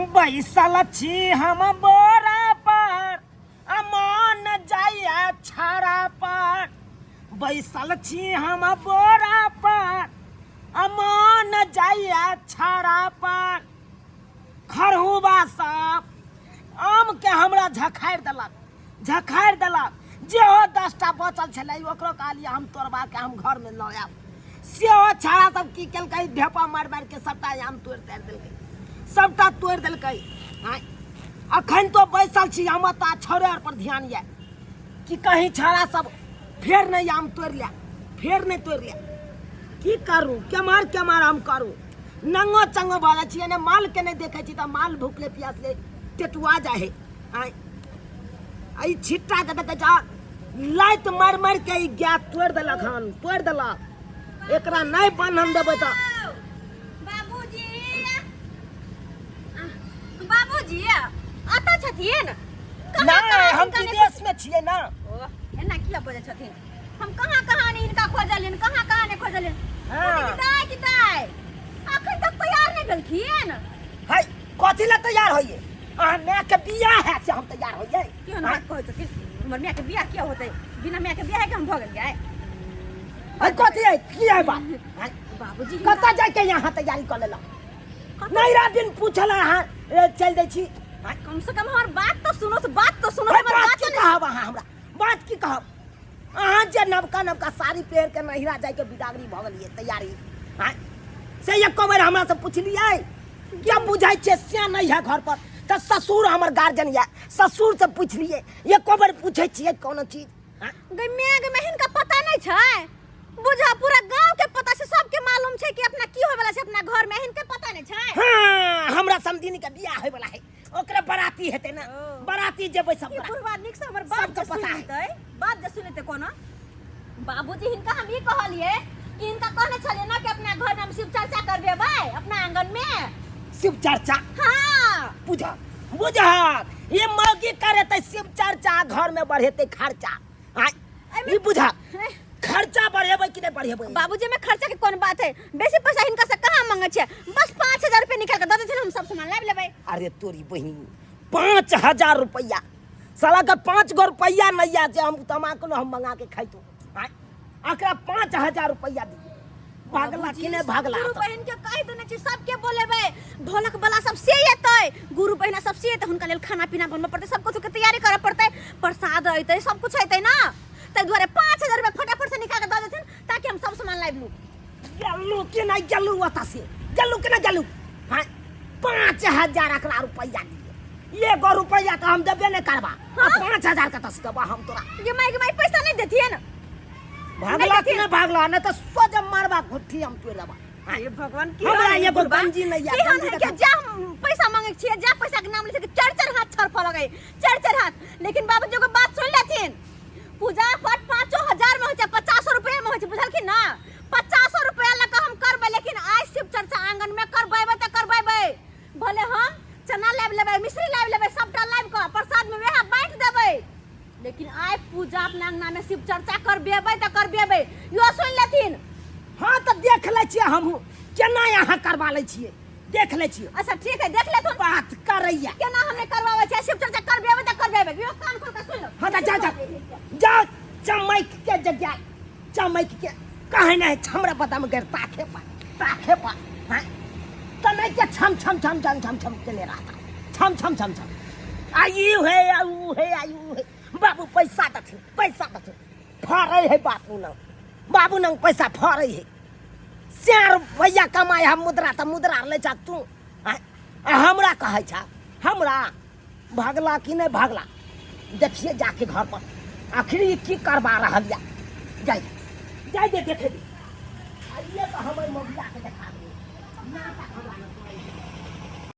बैसल छी हम बोरा पर आ मन जाइया छाड़ा पर। बैसल छी हम बोरा पर आ मन जाइया छाड़ा पर। खरहुबा सब आम के हमरा झखारि देलक, झखारि देलक। जेहो 10टा बचल छलै ओकरो कहलियै हम तोड़बा के हम घर में लऽ आयब। सेहो छाड़ा सब की केलकै, ढेपा मारि मारि के सबटा आम तोड़ि ताड़ि देलकै, सबटा तोड़ि देलकै। आँय, अखन तो बैसल छी हम, तऽ छौड़े आर पर ध्यान यऽ कि कहीं छाड़ा सब फेर नहि आम तोड़ि ले, फेर नहि तोड़ि ले। की करू, केम्हर केम्हर हम करू, नंगो चंगो भऽ जाइ छियै ने, माल के नहि देखै छी तऽ माल भूखले प्यासले टेटुआ जाइ है। आँय, एहि छिट्टा के देखै छ, लाइत मारि मारि के ई गाय तोड़ि देलक हन, तोड़ि देलक। एकरा नहि बन्हन देबै तऽ। बाबूजी, बाबूजी अतऽ छथिन? कहाँ नहि, कहाँ हम हिनका नहि विदेश में छियै ना। ओ, एना किया बजै छथिन? हम कहाँ कहाँ नहि हिनका खोजलियन, कहाँ कहाँ नहि खोजलियन। हाँ। दाय की दाय अखन तक तैयार नहि भेलखिन। है, कथी लए तैयार होइए? अहाँ माय के बियाह है से हम तैयार होइए? केहन बात कहै छथिन? हमर माय के बियाह किया होतै? बिना माय के बियाह के हम भऽ गेलियै? है, कथी है, की है बात? है, बाबूजी कतऽ जाइके यहाँ तैयारी कऽ लेलहुँ? नैरा बिन पूछल अहाँ चलि दै छी। है, कम से कम हमर बात तऽ सुनो, बात तऽ सुनो। है, हमर बात बात की तऽ कहब अहाँ हमरा, बात की कहब? अहाँ जे नवका नवका साड़ी पहिर के नैहरा जाइके बिदागरी भऽ गेलियै तैयारी, आँय, से एको बेर हमरा से पुछलियै? जब बुझै छियै से नहि है घर पर तऽ ससुर हमर गार्जियन यऽ, ससुर से पुछलियै? एको बेर पूछै छियै कोनो चीज? आँय? गै माय गै माय, हिनका पता नहि छै? बुझा पूरा गांव के पता छै, सबके मालूम छै कि अपना की होय वाला छै अपना घर में, हिनके पता नहि छै? हाँ, हमरा समधिनी के बियाह होय वाला है, ओकरे बराती हेतै ना। ओ। बराती जेबै सब ई गोरा। बुढ़वा नीक से हमर बात सबके जे सुनि पता है। लेतै, बात जे सुनि लेतै कोनो। बाबूजी हिनका हम ई कहलियै कि हिनका कहने छलियै ना कि अपना घर में हम शिव चर्चा करबेबै अपना आंगन में। शिव चर्चा? हाँ। बुझा बुझा, ये मौगी करेतै शिव चर्चा, घर में बढ़ेतै खर्चा। आय, ई बुझा, खर्चा बढ़ेबै कि नहि बढ़ेबै? बाबूजी में खर्चा के कोन बात है, बेसी पैसा हिनका से कहाँ मांगे छियै, बस 5000 रुपया निकाल के दऽ देथिन, हम सब सामान लाबि लेबै। अरे तोरी बहिन, 5000 रुपया, साला के 5 गो रुपया नहीं आ जे हम तमाकुल हम मंगा के खाइतो। आय, एकरा 5000 रुपया दी। भागला कि नहि भागला? गुरु बहिन के कहि देने छी, सबके बोलेबै, ढोलक वाला सब से एतै, गुरु बहिना सब से एतै, हुनका लेल खाना पीना बनबऽ पड़तै, सब कुछ के तैयारी करऽ पड़तै, प्रसाद अयतै, सब कुछ अयतै ना, ताहि दुआरे 5000 रुपया फटाफट से निकाल के दऽ देथिन ताकि हम सब सामान लाबि लू। गेलू कि नहि गेलू ओतऽ से? गेलू कि नहि गेलू? हाँ, 5000 एकरा रुपया दिए, एगो रुपया तऽ हम देबे नहि करबा। हाँ? 5000 कतऽ से देबा हम तोरा? गे माय गे माय, पैसा नहीं देथिन? भागला कि नहीं भागला? नहीं तो सोझ मारबा घुट्ठी हम तोड़ देबा। हे भगवान, की हमरा हाल है एगो बुढ़बा? गंजी नहीं है, की हाल गंजी है देखा। के जा हम पैसा मांगे छियै, जा पैसा के नाम ले छियै, चार चार हाथ छड़पऽ लगै, चार चार हाथ। लेकिन बाबूजी एगो बात सुन लेथिन, पूजा पाठ 5000 में होइ छै, 50 रुपया में होइ छै, बुझलखिन ना? 50 रुपया लऽ कऽ हम करबै, लेकिन आइ शिव चर्चा आंगन में करबेबै तऽ करबेबै। भले हम चना लाबि लेबै, मिश्री लाबि लेबै, सबटा लाबि कऽ प्रसाद में वएह बाँटि देबै, लेकिन आइ पूजा अपना अंगना में शिव चर्चा करबेबै तऽ करबेबै, इहो सुनि लेथिन। हाँ तऽ देख लै छियै हमहूँ केना अहाँ करबा लै छियै, देख लै छियै। अच्छा ठीक है, देख लेथुन। बात करैया केना हम नहि करबाबै छियै शिव चर्चा, करबेबै तऽ करबेबै, इहो कान खोल कऽ सुनि लो। हाँ तऽ जा जा जा, चमैक के जगह चमैक के कहे नहीं हमरा पता में गर ताखे पा ताखे पा। हाँ तो नहीं के छम छम छम छम छम छम के ले रहा था, छम छम छम छम आयु है आयु है आयु है। बाबू पैसा दथिन, पैसा दथिन, फड़ै है बाबू नंग, बाबू नंग पैसा फड़ै है। चार रुपैआ कमाए हम मुद्रा तऽ मुद्रा लै छा तू। आँय, आ हमरा कहै छा, हमरा भागला कि नहि भागला? देखिए जाके घर पर आखिर ई की करबा रहल या। जाय जाय दे, देखे दे, आइए तऽ हमर मौगिया के देखा दे। नाटक हमरा नहि।